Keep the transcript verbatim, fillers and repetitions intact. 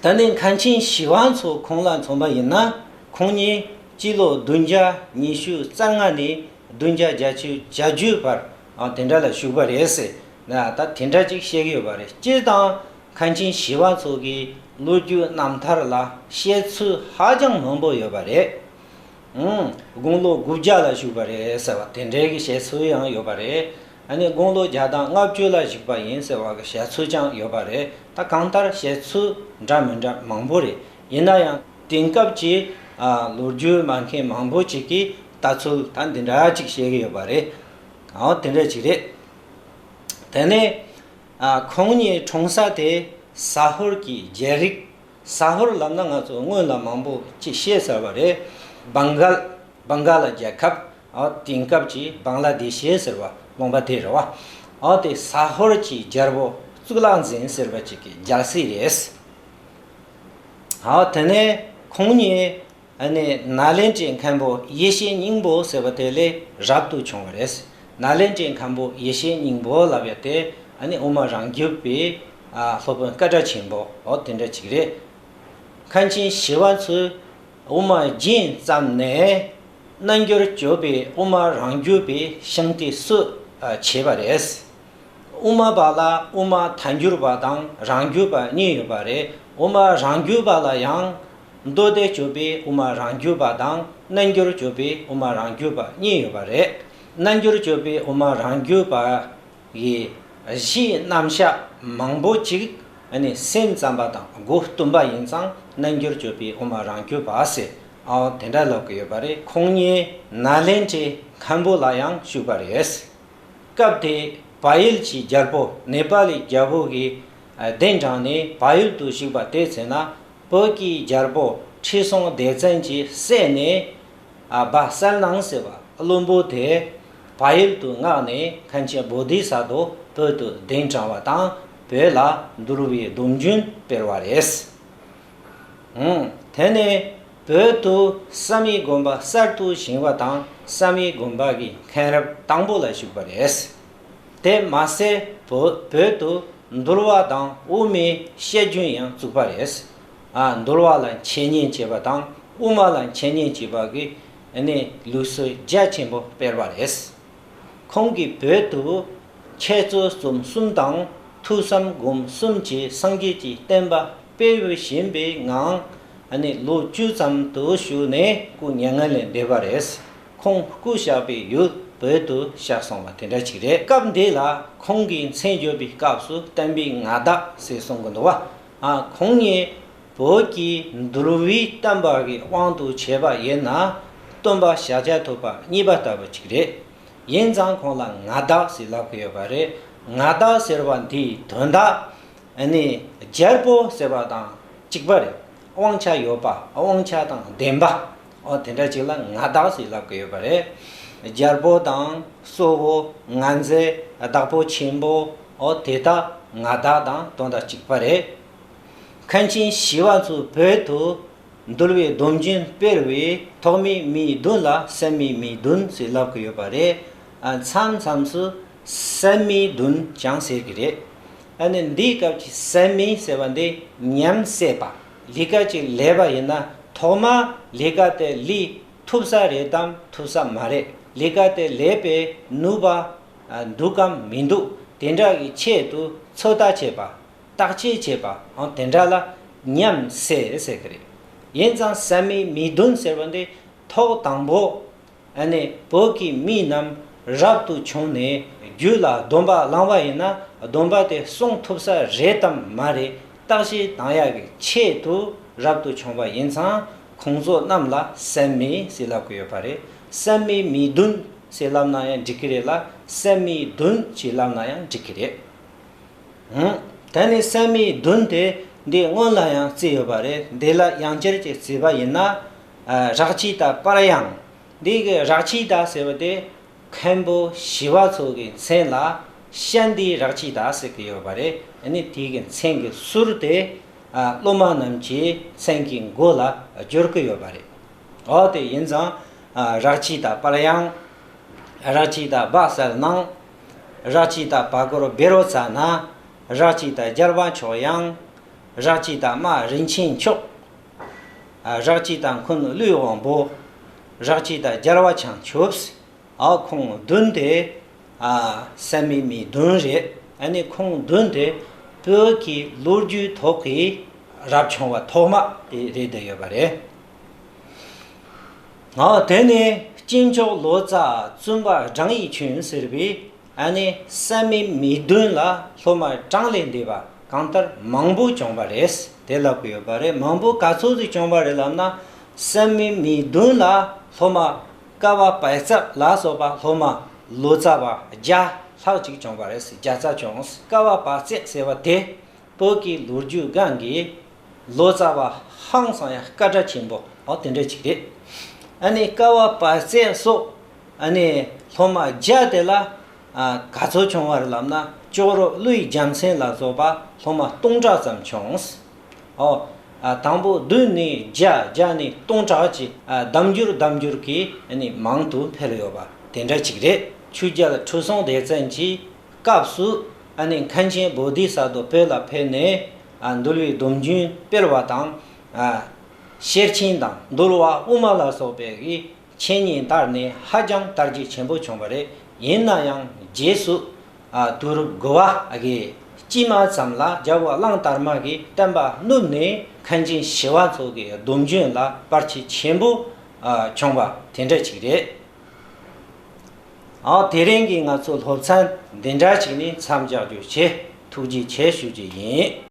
ད་ནི་མཁན་ཆེན་ཞི་བ་འཚོ་ཁོང་ལ་མཚོན་པ་ཡིན་ན། ཁོང་ཉིད་སྤྱི་ལོ་བདུན་བརྒྱ་ཉི་ཤུ་རྩ་ལྔ་ནས་བདུན་བརྒྱ་བརྒྱད་ཅུ་གྱ་བརྒྱད་བར་ཨ་དེ་འདྲ་ལ་བཞུགས་པ་རེད་ཟེར་ན། ད་དེ་འདྲ་ཅིག་བཤད་ཀྱི་ཡོད་པ་རེད། སྤྱིར་བཏང་མཁན་ཆེན་ཞི་བ་འཚོ་གི་ལོ་རྒྱུས་རྣམ་ཐར་ལ་བཤད་ཚུལ་ཧ་ཅང་མང་པོ་ཡོད་པ་རེད། ཨང་། དགུང་ལོ་དགུ་བརྒྱ་ལ་བཞུགས་པ་རེད་ཟེར་བ་དེ་འདྲའི་གི་བཤད་ཚུལ་ཡང་ཡོད་པ་རེད། ཨ་ནི་དགུང་ལོ་བརྒྱ་དང་ལྔ་བཅུ་ལ་བཞུགས་པ་ཡིན་ཟེར་བ་གི་བཤད་ཚུལ་ཀྱང་ཡོད་པ་རེད། ད་གང་ལྟར་བཤད་ཚུལ་འདྲ་མི་འདྲ་མང་པོ་རེད། ཡིན་ན་ཡང་དེང་སྐབས་ཀྱི་ཨ་ལོ་རྒྱུས་མ་མཁན་མང་པོ་ཅིག་གིས་ལྟ་ཚུལ་ད་འདི་འདྲ་ཅིག་བཤད་གི་ཡོད་པ་རེད། ཨའོ་དེ་འདྲ་ཅིག་རེད། དེ་ནས་ཨ་ཁོང་ཉིད་འཁྲུངས་ས་དེ་ཟ་ཧོར་གྱི་རྒྱལ་རིགས། ཟ་ཧོར་ལབ་ན་ང་ཚོ་སྔོན་ལ་མང་པོ་ཅིག་བཤད་ཚར་བ་རེད། བང་གལ། བང་ག་ལ་རྒྱལ་ཁབ། ཨ་དེང་སྐབས་ཀྱི་བང་ལ་དེ་ཤི་ཟེར་བ་ལུང་པ་དེ་རེད་བ། ཨ་དེ་ཟ་ཧོར་གྱི་རྒྱལ་པོ་གཙུག་ལག་འཛིན་ཟེར་བ་ཅིག་གི་རྒྱལ་སྲིད་རེད། ཨ་དེ་ནས་ཁོང་ཉིད་ཨ་ནི་ནཱ་ལེནྡྲའི་མཁན་པོ་ཡེ་ཤེས་སྙིང་པོ་ཟེར་བ་དེ་ལས་རབ་ཏུ་བྱུང་བ་རེད། ནཱ་ལེནྡྲའི་མཁན་པོ་ཡེ་ཤེས་སྙིང་པོ་ལབ་ཡ་དེ་ཨ་ནི་དབུ་མ་རང་རྒྱུད་པའི་ཨ་སློབ་དཔོན་བཀའ་དྲིན་ཆེན་པོ་ཨོ་དེ་འདྲ་ཅིག་རེད། མཁན་ཆེན་ཞི་བ་འཚོས་དབུ་མ་རྒྱན་བརྩམས་ནས་རྣལ་འབྱོར་སྤྱོད་པའི་དབུ་མ་རང་རྒྱུད་པའི་ཤིང་རྟའི་སྲོལ་བྱས་པ་རེད། དབུ་མ་པ་ལ་དབུ་མ་ཐལ་འགྱུར་བ་དང་རང་རྒྱུད་པ་གཉིས་ཡོད་པ་རེད། དབུ་མ་རང་རྒྱུད་པ་ལ་ཡང་མདོ་སྡེ་སྤྱོད་པའི་དབུ་མ་རང་རྒྱུད་པ་དང་རྣལ་འབྱོར་སྤྱོད་པའི་དབུ་མ་རང་རྒྱུད་པ་གཉིས་ཡོད་པ་རེད། རྣལ་འབྱོར་སྤྱོད་པའི་དབུ་མ་རང་རྒྱུད་པ་ཡི་གཞིའི་རྣམ་གཞག་མང་པོ་ཅིག་ཨ་ནི་སེམས་ཙམ་པ་དང་སྒོ་སྟོན་པ་ཡིན་ཙང་རྣལ་འབྱོར་སྤྱོད་པའི་དབུ་མ་རང་རྒྱུད་པ་ཟེར་ཨའོ་དེ་འདྲ་ལབ་ཀྱི་ཡོད་པ་རེད། ཁོང་ཉིད་ནཱ་ལེནྡྲའི་མཁན་པོ་ལ་ཡང་བཞུགས་པ་རེད། སྐབས་དེ་བལ་ཡུལ་གྱི་རྒྱལ་པོ་ནེ་པ་ལི་རྒྱལ་པོ་གིས་གདན་དྲངས་ནས་བལ་ཡུལ་དུ་བཞུགས་པ་དེ་ཚེ་ན་བོད་ཀྱི་རྒྱལ་པོ་ཁྲི་སྲོང་ལྡེ་བཙན་གྱི་སྲས་ནས་ཨ་སྦ་གསལ་སྣང་ཟེར་བ་བློན་པོ་དེ་བལ་ཡུལ་དུ་མངགས་ནས་མཁན་ཆེན་བོ་དྷི་ས་ཏྭ་བོད་དུ་གདན་དྲངས་པ་དང་བོད་ལ་འདུལ་བའི་སྡོམ་རྒྱུན་སྤེལ་བ་རེད། ཨང་། དེ་ནས་བོད་དུ་བསམ་ཡས་དགོན་པ་གསར་དུ་བཞེངས་པ་དང་བསམ་ཡས་དགོན་པ་གི་མཁན་རབས་དང་པོ་ལ་བཞུགས་པ་རེད། དེ་མ་ཟད་བོད་བོད་དུ་འདུལ་བ་དང་དབུ་མའི་བཤད་རྒྱུན་ཡང་བཙུགས་པ་རེད། ཨ་འདུལ་བ་ལ་འཆད་ཉན་བྱེད་པ་དང་དབུ་མ་ལ་འཆད་ཉན་བྱེད་པ་གི་ནི་ལུགས་སྲོལ་རྒྱ་ཆེན་པོ་སྤེལ་བ་རེད། ཁོང་གིས་བོད་དུ་འཆད་རྩོད་རྩོམ་གསུམ་དང་ཐོས་བསམ་སྒོམ་གསུམ་གྱིས་སངས་རྒྱས་ཀྱི་བསྟན་པ་སྤེལ་བཞིན་པའི་ངང་ཨ་ནི་ལོ་བཅུ་ཙམ་དུ་བཞུགས་ནས་སྐུ་མྱ་ངན་ལས་འདས་པ་རེད། ཁོང་སྐུ་གཤེགས་པའི་ཡུལ་བོད་དུ་གཤེགས་སོང་བ་དེ་འདྲ་ཅིག་རེད། སྐབས་འདི་ལ་ཁོང་གི་མཚན་བརྗོད་པའི་སྐབས་སུ་བསྟན་པའི་མངའ་བདག་ཟེར་གསུང་གི་འདུག་བ། ཨ་ཁོང་ཉིད་བོད་ཀྱི་འདུལ་བའི་བསྟན་པ་གི་དབང་དུ་བྱས་པ་ཡིན་ན་སྟོན་པ་ཤཱཀྱ་ཐུབ་པ་གཉིས་པ་ལྟ་བུ་ཅིག་རེད། ཡིན་ཙང་ཁོང་ལ་མངའ་བདག་ཟེར་ལབ་ཀྱི་ཡོད་པ་རེད། མངའ་བདག་ཟེར་བ་འདིའི་དོན་དག་ཨ་ནི་རྒྱལ་པོ་ཟེར་བ་དང་གཅིག་པ་རེད། དབང་ཆ་ཡོད་པ་དབང་ཆ་དང་ལྡན་པ་ཨོ་དེ་འདྲ་ཅིག་ལ་མངའ་བདག་ཟེར་ལབ་ཀྱི་ཡོད་པ་རེད། རྒྱལ་པོ་དང་གཙོ་བོ་མངའ་མཛད་བདག་པོ་ཆེན་པོ་ཨོ་དེ་དག་མངའ་བདག་དང་དོན་དག་གཅིག་པ་རེད། མཁན་ཆེན་ཞི་བ་འཚོས་བོད་དུ་འདུལ་བའི་སྡོམ་རྒྱུན་སྤེལ་བའི་ཐོག་མའི་མིའི་མདུན་ལ་སད་མིའི་མིའི་མདུན་ཟེར་ལབ་ཀྱི་ཡོད་པ་རེད། ཨ་མཚམས་མཚམས་སུ་སད་མིའི་མདུན་ཀྱང་ཟེར་གྱི་རེད། ཨ་ནི་འདིའི་སྐབས་ཀྱི་སད་མི་ཟེར་བ་འདི་ཉམས་སད་པ། ལས་ཀ་ཅིག་ལས་པ་ཡིན་ན་ཐོག་མ་ལས་ཀ་དེ་ལས་ཐུབ་ས་རེད་དམ་ཐུབ་ས་མ་རེད། ལས་ཀ་དེ་ལས་པའི་ནུས་པ་ཨ་འདུག་གམ་མི་འདུག་དེ་འདྲ་གི་ཆེད་དུ་ཚོད་ལྟ་བྱེད་པ། བརྟག་དཔྱད་བྱེད་པའང་དེ་འདྲ་ལ་ཉམས་སད་ཟེར་གི་རེད། ཡིན་ཙང་སད་མིའི་མིའི་མདུན་ཟེར་བ་འདི་ཐོག་དང་པོ་ཨ་ནི་བོད་ཀྱི་མི་རྣམས་རབ་ཏུ་བྱུང་ནས་རྒྱུད་ལ་སྡོམ་པ་བླངས་པ་ཡིན་ན་སྡོམ་པ་དེ་སྲུང་ཐུབ་ས་རེད་དམ་མ་རེད་བརྟག་དཔྱད་གཏང་ཡག་གི་ཆེད་དུ་རབ་ཏུ་བྱུང་བ་ཡིན་ཙང་ཁོང་ཚོ་རྣམས་ལ་སད་མི་ཟེར་ལབ་ཀྱི་ཡོད་པ་རེད། སད་མིའི་མིའི་མདུན་ཟེར་ལབ་ན་ཡང་འགྲིག་གི་རེད་ལ་སད་མིའི་མདུན་ཞེས་ལབ་ན་ཡང་འགྲིག་གི་རེད། ཨང་། ད་ནི་སད་མིའི་མདུན་དེ་འདི་སྔོན་ལ་ཡང་བརྩིས་ཡོད་པ་རེད། འདི་ལ་ཡང་བསྐྱར་གྱིས་བརྩིས་པ་ཡིན་ན་ཨ་རཀྵི་ཏ་པར་ཡང་། འདི་གི་རཀྵི་ཏ་ཟེར་བ་དེ་མཁན་པོ་ཞི་བ་འཚོ་གི་མཚན་ལ་ཤཱནྟི་རཀྵི་ཏ་ཟེར་གི་ཡོད་པ་རེད། ཨ་ནི་དེ་གི་མཚན་གི་ཟུར་དེ་ཨ་སློབ་མ་རྣམས་ཀྱི་མཚན་གྱི་མགོ་ལ་སྦྱོར་གི་ཡོད་པ་རེད། འོ་དེ་ཡིན་ཙང་ཨ་རཀྵི་ཏ་པར་ཡང་། རཀྵི་ཏ་སྦ་གསལ་སྣང་། རཀྵི་ཏ་བ་གོར་བཻ་རོ་ཙ་ན། རཀྵི་ཏ་རྒྱལ་བ་མཆོག་དབྱངས། རག་ཅི་དང་རྨ་རིན་ཆེན་མཆོག། ཨ་རག་ཅི་དང་འཁོན་ཀླུའི་དབང་པོ། རག་ཅི་དང་རྒྱལ་བ་བྱང་ཆུབ། ཨ་ཁོང་བདུན་དེ་ཨ་བསམ་ཡས་མི་བདུན་རེད། ཨ་ནི་ཁོང་བདུན་དེ་བོད་ཀྱི་ལོ་རྒྱུས་ཐོག་གི་རབ་བྱུང་བ་ཐོག་མ་དེ་རེད་བསྡད་ཡོད་པ་རེད། ཨ་དེ་ནས་སྐྱེས་མཆོག་ལོ་ཙཱ་བཙུན་པ་བགྲང་ཡས་ཆོས་ཟེར་བའི་ཨ་ནི་བསམ་ཡས་མི་བདུན་ལ་སློབ་མ་གྲངས་ལས་འདས་པ་གང་ལྟར་མང་པོ་བྱུང་བ་རེད། དེ་ལབ་ཀྱི་ཡོད་པ་རེད། མང་པོ་ག་ཚོད་ཅིག་བྱུང་བ་རེད་ལབ་ན། བསམ་ཡས་མི་བདུན་ལ་སློབ་མ་བསྐལ་པ་བར་ཙམ་ལ་སོགས་པ་སློབ་མ་ལོ་ཙཱ་བ་བརྒྱ་ལྷག་ཅིག་བྱུང་བ་རེད། བརྒྱ་རྩ་བྱུང་། བསྐལ་པ་བར་ཙམ་ཟེར་བ་དེ་བོད་ཀྱི་ལོ་རྒྱུས་སྒང་གི་ལོ་ཙཱ་བ་ཧང་སང་ཡ་སྐད་གྲགས་ཆེན་པོ་འོ་དེ་འདྲ་ཅིག་རེད། ཨ་ནི་བསྐལ་པ་བར་ཙམ་སོགས་ཨ་ནི་སློབ་མ་བརྒྱ་དེ་ལ་ཨ་ག་ཚོད་བྱུང་བ་རེད་ལབ་ན། ཅོག་རོ་ཀླུའི་རྒྱལ་མཚན་ལ་སོགས་པ་སློབ་མ་སྟོང་ཕྲག་ཙམ་བྱུང་། ཨོ། ཨ་དང་པོ་བདུན་ནས་བརྒྱ། བརྒྱ་ནས་སྟོང་ཕྲག་ཅིག་ཨ་ལྡབ་འགྱུར་ལྡབ་འགྱུར་གྱིས་ཨ་ནི་མང་དུ་འཕེལ་ཡོད་པ་དེ་འདྲ་ཅིག་རེད། ཆོས་རྒྱལ་ཁྲི་སྲོང་ལྡེ་བཙན་གྱི་སྐབས་སུ་ཨ་ནི་མཁན་ཆེན་བོ་དྷི་ས་ཏྭ་བོད་ལ་ཕེབས་ནས་ཨ་འདུལ་བའི་སྡོམ་རྒྱུན་སྤེལ་བ་དང་། ཨ་ཤེར་ཕྱིན་དང་འདུལ་བ་དབུ་མ་ལ་སོགས་པའི་འཆད་ཉན་དར་ནས་ཧ་ཅང་དར་རྒྱས་ཆེན་པོ་བྱུང་བ་རེད། ཡིན་ན་ཡང་རྗེས་སུ་ཨ་དུས་རབས་དགུ་པ་གི་དཀྱིལ་མ་ཙམ་ལ་རྒྱལ་བ་གླང་དར་མ་གི་བསྟན་པ་བསྣུབས་ནས་མཁན་ཆེན་ཞི་བ་འཚོ་གི་སྡོམ་རྒྱུན་ལ་བར་ཆད་ཆེན་པོ་ཨ་བྱུང་བ་དེ་འདྲ་ཅིག་རེད། ཨ་དེ་རིང་གི་ང་ཚོ་སློབ་ཚན་འདི་འདྲ་ཅིག་ནས་མཚམས་འཇོག་རྒྱུ་བྱེད། ཐུགས་རྗེ་ཆེ་ཞུ་རྒྱུ་ཡིན།